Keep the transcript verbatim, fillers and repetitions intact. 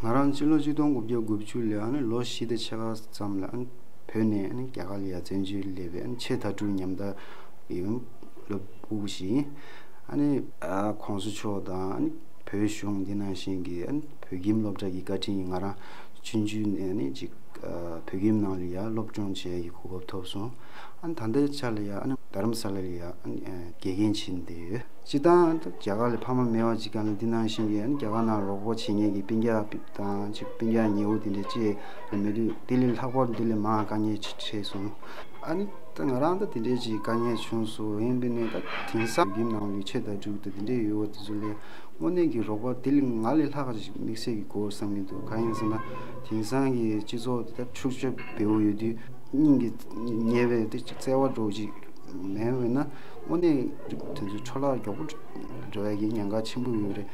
ང་རང་སྤྱི་ལོ་ཆིག་སྟོང་དགུ་བརྒྱ་དགུ་བཅུ་ལོའི་ལོ་བཞི་དང་ཕྱེད་ཀ་ཙམ་ལ་བོད་ནས་རྒྱ་གར་ལ་ཡར་བཙན་བྱོལ་སླེབས་པའི་ཆེས་མཐའ་དྲུག་ཉམས་ཐག་ཡིན་སློབ་ཕྲུག་ཞིག་ཡིན། ཨ་ནི་ཨ་༸གོང་ས་མཆོག་དང་ཨ་ནི་བོད་གཞུང་འདི་ནང་བཞིན་གྱི་ཨ་ནི་བོད་ཁྱིམ་སློབ་གྲྭ་གི་བཀའ་དྲིན་ཡིན། ང་རང་ཆུང་ཆུང་ནས་ཨ་ནི་ཅིག་ཨ་བོད་ཁྱིམ་ནང་ལ་ཡར་སློབ་སྦྱོང་བྱེད་ཡག་གི་གོ་སྐབས་ཐོབ་སོང་། ཨ་ནི་ད་ལྟའི་ཆ་ལ་ཡ་ཨ་ནི་རྡ་རམ་ས་ལ་ལ་ཡ་ཨ་ནི་ཨ་དགེ་རྒན་བྱེད་བསྡད་ཡོད། སྤྱིར་བཏང་རྒྱ་གར་ལ་ཕ་མ་མེད་པ་ཅིག་ག་ལ་འདི་ནང་བཞིན་གྱི་ཨ་ནི་རྒྱ་གར་ནང་རོགས་པ་བྱེད་མཁན་གྱི་སྤུན་ཀྱག་དང་ཅིག་སྤུན་ཀྱག་ཉེ་བོ་དེ་འདྲ་ཅིག་མེད་དུས་དེ་ལས་ལྷག་པར་འདི་ལས་མང་དཀའ་ངལ་ཆེ་ཆེ་སོང་། ཨ་ནི་ད་ང་རང་ད་དེ་འདྲའི་ཅིག་དཀའ་ངལ་བྱུང་སོང་། ཡིན་པས་ནས་ད་དེང་སང་རྒྱུན་ནང་ལུས་ཆེ་དང་དྲུག་ད་དེ་འདྲའི་ཡོད་པ་དེ་ཚོ་ལས་དངོས་གནས་ཀྱི་རོགས་པ་དེ་ལས་ང་ལས་ལྷག་ཅིག་དམིགས་བསལ་གྱི་དགོས་བསམ་གྱི་འདུག་གང་ཡིན་ཟེར་ན་དེང་སང་གི་སྤྱི་ཚོགས་དེ་ད་འཁྲུག་ཆ་བེའུ་ཡོད་དུས་སྙིང་གི་ཉེ་བའི་དེ་ཅིག་བརྩེ་བ་འདྲ་བོ་ཅིག་མེད་པས་ན་དངོས་གནས་དེ་ཚོ་འཕྲོ་བརླག་མགྱོགས་པོ་འགྲོ་ཡ་གི་ཉེན་ཁ་ཆེན་པོ་ཡོད་རེད།